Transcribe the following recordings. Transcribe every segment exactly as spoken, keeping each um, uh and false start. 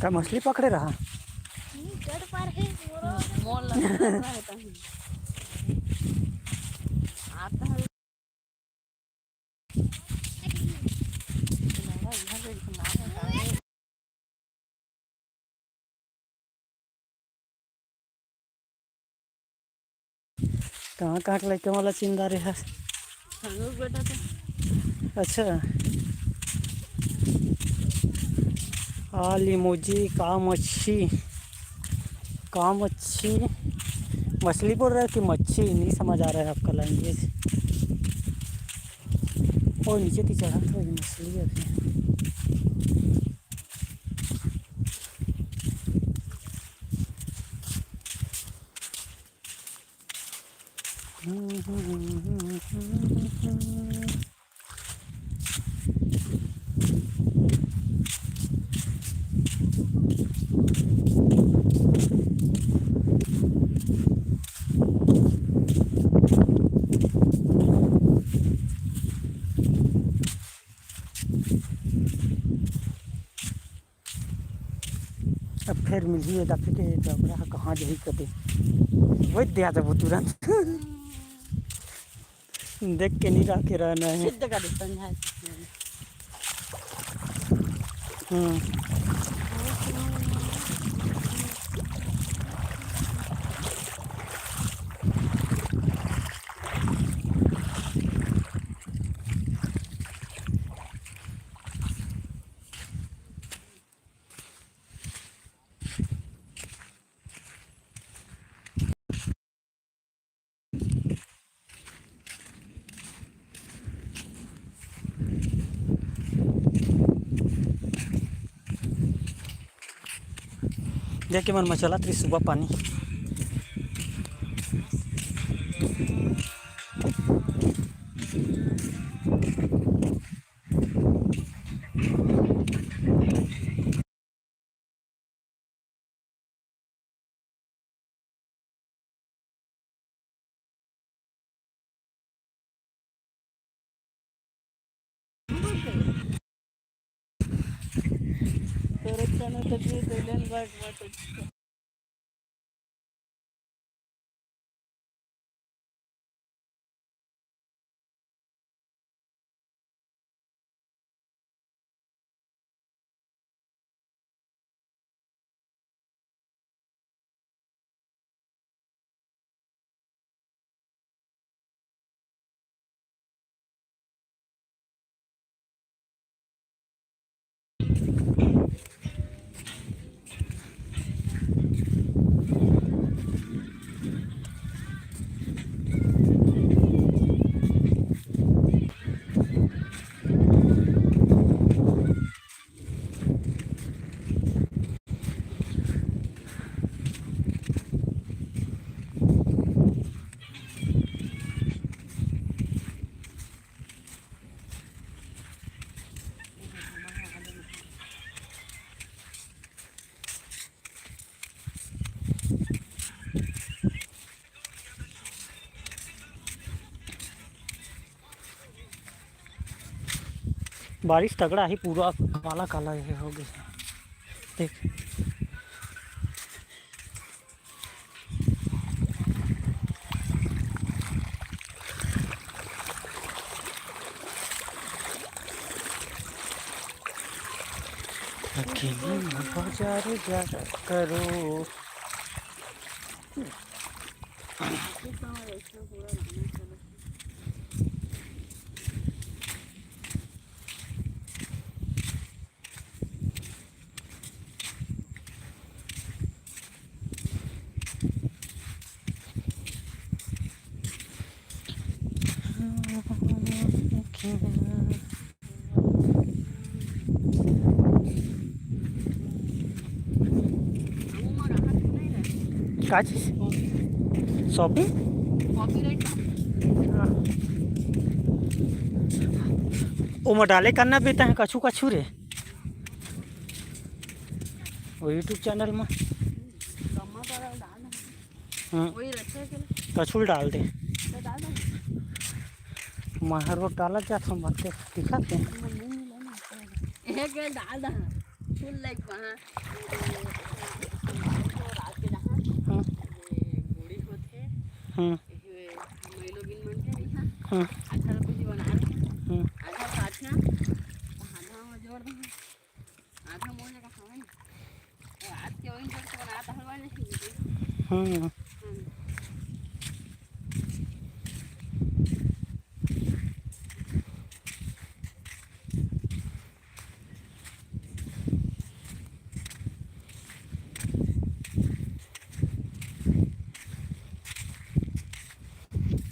त मछली पकड़े रहा। हम्म, चढ़ पार है, मोरो। मोर लग रहा है तहीं। आता है। कहाँ कहाँ के लइका मन ला चिन्ह डारे हस? हम लोग बेटा तो। अच्छा। आल इमोजी, का मच्छी, का मच्छी, मछली बोल रहा है कि मच्छी, नहीं समझ आ रहा है आपका लैंग्वेज। ओ, नीचे ती चढ़ा तो ये मछली है अभी। अब फेर मिलही, एदा फेर डबरा ह कहाँ जही कते। वही दे आ जाबो तुरंत। देख के नहीं रह के रहना है। सिद्ध का दे समझा। हम्म। देख के मन में चलत रही सुबह पानी। बारिश तगड़ा ही, पूरा काला काला ये हो गया। देख। अकेली बाजार जा करो। का चीज? Shopping? ओमा डाले करना बेटा है कछु कछु रे, वो YouTube channel में। हम्म। कछुल डाल दे। महर वो डाला जात हम बात दिखा थे। एक डाल दा। फूल लाइक वहाँ, रात के जहाँ हम्म। ये गुड़ी होथे, हम्म। ये मैलो बिन मन के यहाँ। हम्म। अच्छा, तो कुछ बना रहे हैं। हम्म। आधा काटना, आधा में जोड़ देना। आधा मोर जगह हवय। आज के ओइन जोड़ के बनात हलवा नहीं। हम्म। हम्म।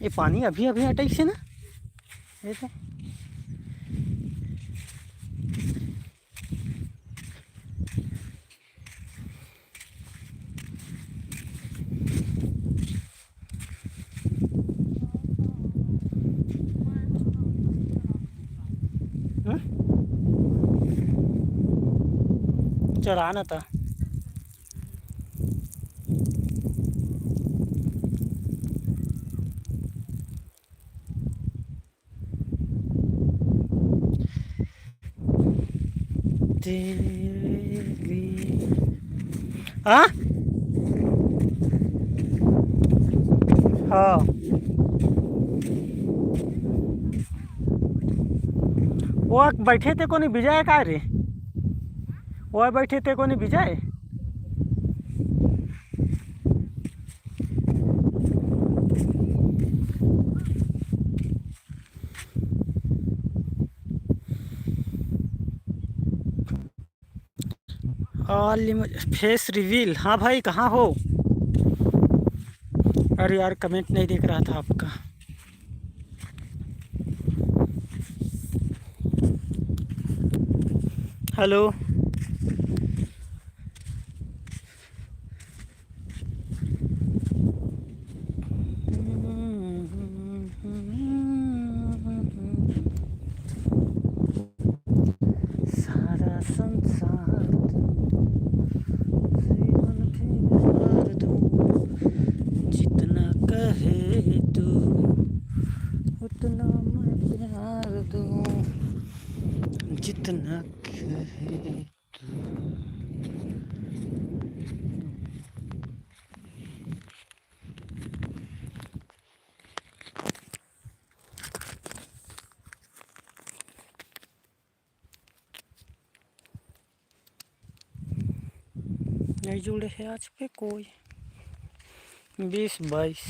ये पानी अभी अभी अटैक से ना, ये तो हम्म? चला ना था। तेरी हाँ? हाँ। वो बैठे थे कोनी बिजाए का रे? वो बैठे थे कोनी बिजाए? All इमोज-, फेस रिवील। हाँ भाई, कहाँ हो? अरे यार, कमेंट नहीं देख रहा था आपका। हेलो। सारा संसार दूं, जीवन भी हार दूं, जितना कहे तू, उतना मैं प्यार दूं, जितना कहे तू। नहीं जुड़े है आज पे कोई। बीस बाईस।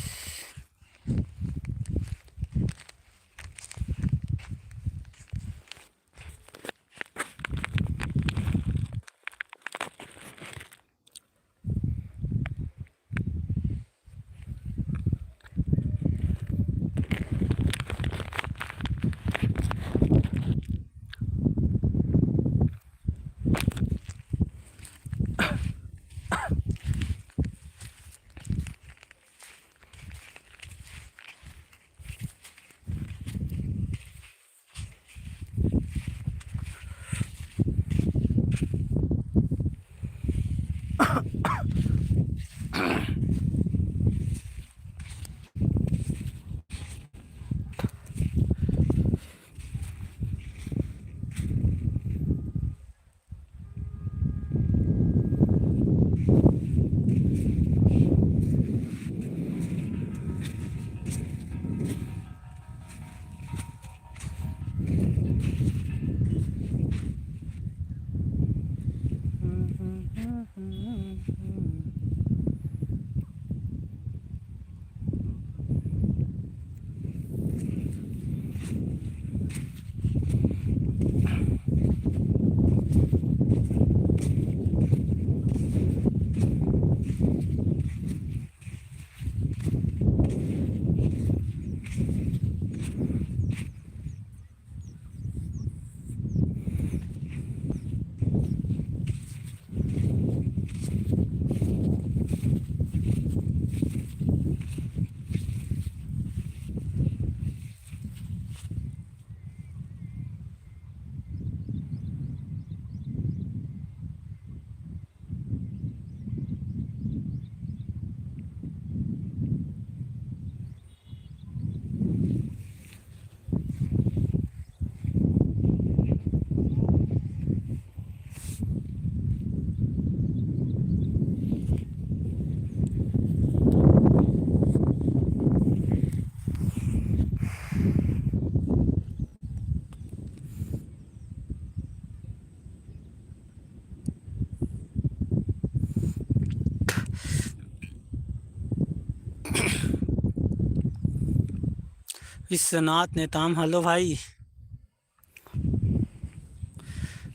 विश्वनाथ नेताम, हेलो भाई,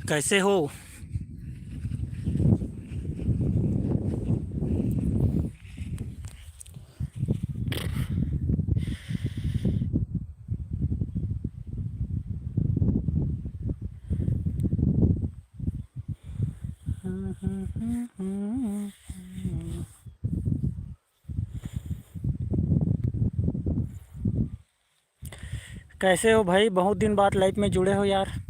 कैसे हो? कैसे हो भाई? बहुत दिन बाद लाइव में जुड़े हो यार।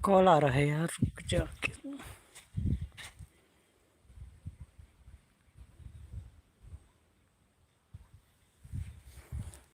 कॉल आ रहा है यार, रुक जा।